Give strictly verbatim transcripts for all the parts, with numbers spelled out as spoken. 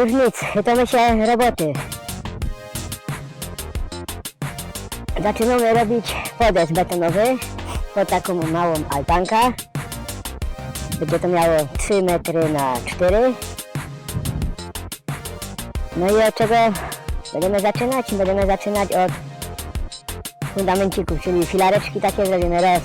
Już nic, to my sie roboty. Zaczynōmy robić podjazd betonowy pod takõ małõ altankã. Bydzie to miało trze metry na sztyry. No i od czego bydymy zaczynać? Bydymy zaczynać od fundamenciku, czyli filareczki takie zrobiymy. Raz,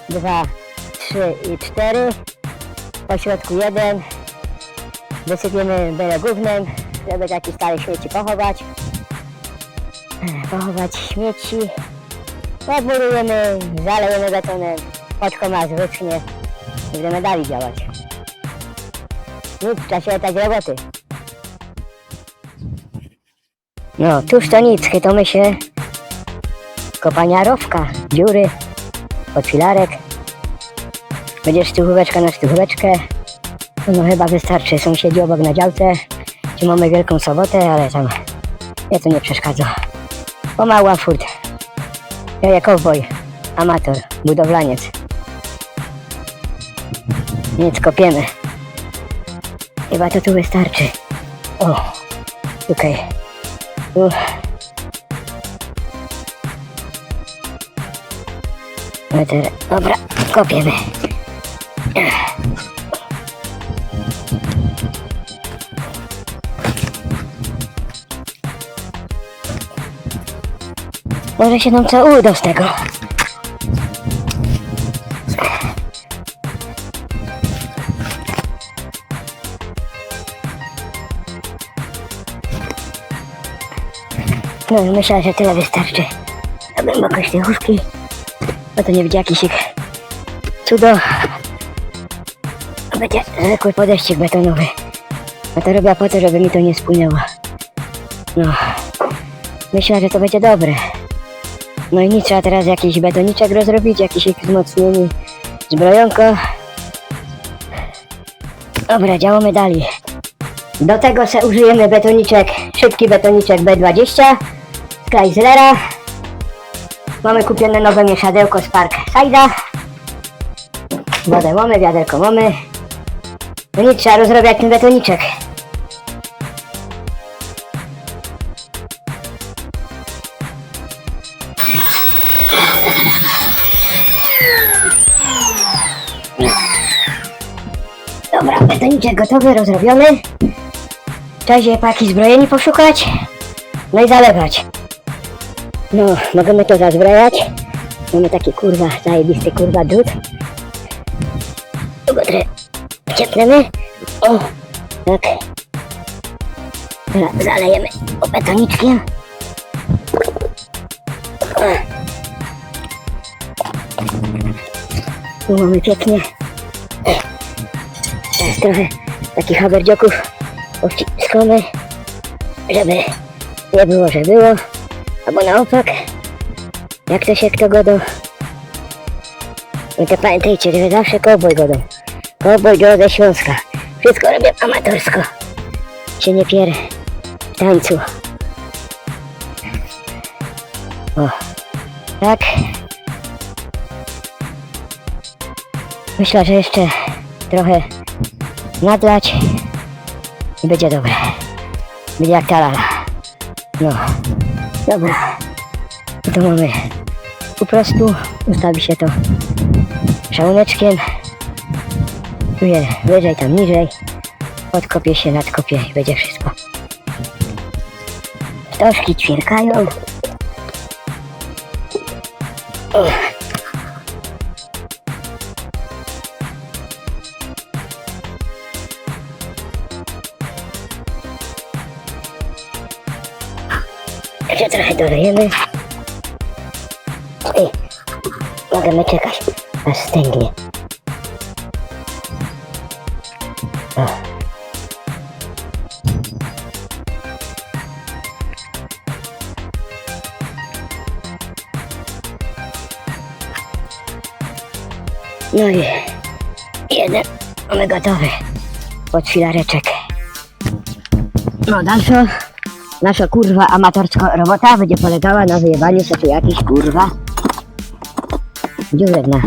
dwa, trze i sztyry. Po środku jedyn. Wysypiymy byle gōwnym, żeby takie stare śmieci pochować. Pochować śmieci. Podmurujymy, zalejymy betōnym. Choć koma wyschnie, bydymy dalij działać. Nic, trzeba sie lać roboty. No, tuż to nic, chytōmy sie kopaniŏ rowka, dziury, pod filarek. Bydzie sztuchōweczka na sztuchōweczkã. No chyba wystarczy, sōmsiedzi ôbok na działce, czy mōmy Wielkōm Sobotã, ale tam mie to niy przeszkadzŏ. Pōmału, a furt. Jŏ jak kowboj, amator, budowlaniec. Nic, kopiymy. Chyba to tu wystarczy. Ô, okej. Tu. Dobra, kopiymy. Może sie nōm co udo z tego. No, myślã, że tyle wystarczy. Na głōmbokŏść tyj łōwki. Bo to niy bydzie jakiś cudo. To bydzie zwykły podejścik betonowy. A to robiã po to, żeby mi to niy spłyniyło. No. Myślã, że to bydzie dobre. No i nic, trzeba teroz jakiś betōniczek rozrobić, jakiś wzmocniynie, zbrojōnko. Dobra, działōmy dalij. Do tego se użyjymy betōniczek, szybki betōniczek B dwadziścia z Chryslera. Mōmy kupiōne nowe mieszadełko z Parkside'a. Wodã mōmy, wiaderko mōmy. No nic, trzeba rozrobiać tyn betōniczek. Dobra, betōniczek gotowy, rozrobiōny. Trzeba sie jakiś zbrojyni poszukać. No i zalewać. No, możymy to zazbrojać. Mōmy taki, kurwa, zajebisty, kurwa, drut. Tu go tre-, wciepniymy. Ô, tak. Tera zalejymy go betōniczkiym. Tu mōmy piyknie. Teroz trochã takich haberdziokōw ôbciskōmy, żeby niy było, że było. Abo na ôpak, jak to sie kto godo. No to pamiyntejcie, że zawsze kowboj godo. Kowboj godo ze Ślōnska. Wszysko robiã amatorsko. Sie niy pier w tańcu. Ô. Tak. Myślã, że jeszcze trochã nadlać i bydzie dobre. Bydzie jak ta lala. No. Dobra. To mōmy po prostu, ustawi sie to szałōneczkiym. Tu je wyżyj, tam niżyj. Podkopie sie, nadkopie i bydzie wszysko. Ptŏszki ćwierkajōm. Jeszcze trochã dolejymy. I możymy czekać, aż stygnie. Ô. No i jedyn mōmy gotowy. Pod filareczek. No, dalszŏ, naszŏ, kurwa, amatorskŏ robota bydzie polegała na wyjebaniu sobie jakiś, kurwa, dziurek na.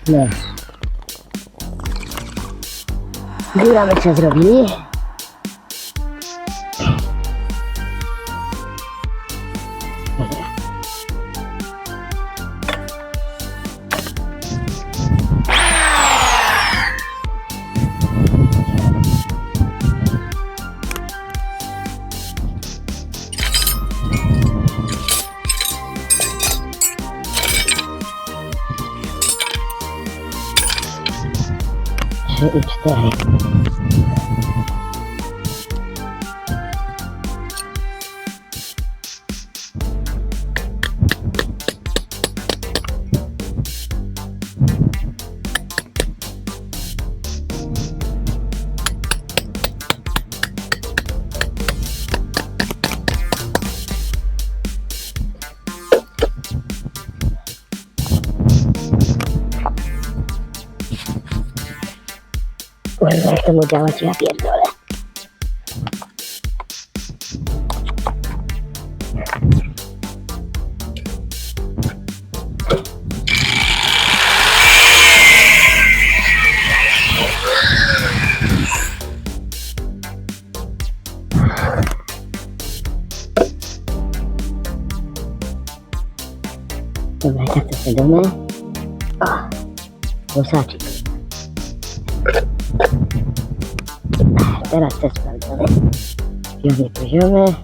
No. Góramy, co zrobili. Trzy i cztery. Kurwa, jak to mu działać, ja pierdolę. Dobra, tak to sobie damy. O, włosaczek. Teraz te sprawdzamy. Piąte poziomy.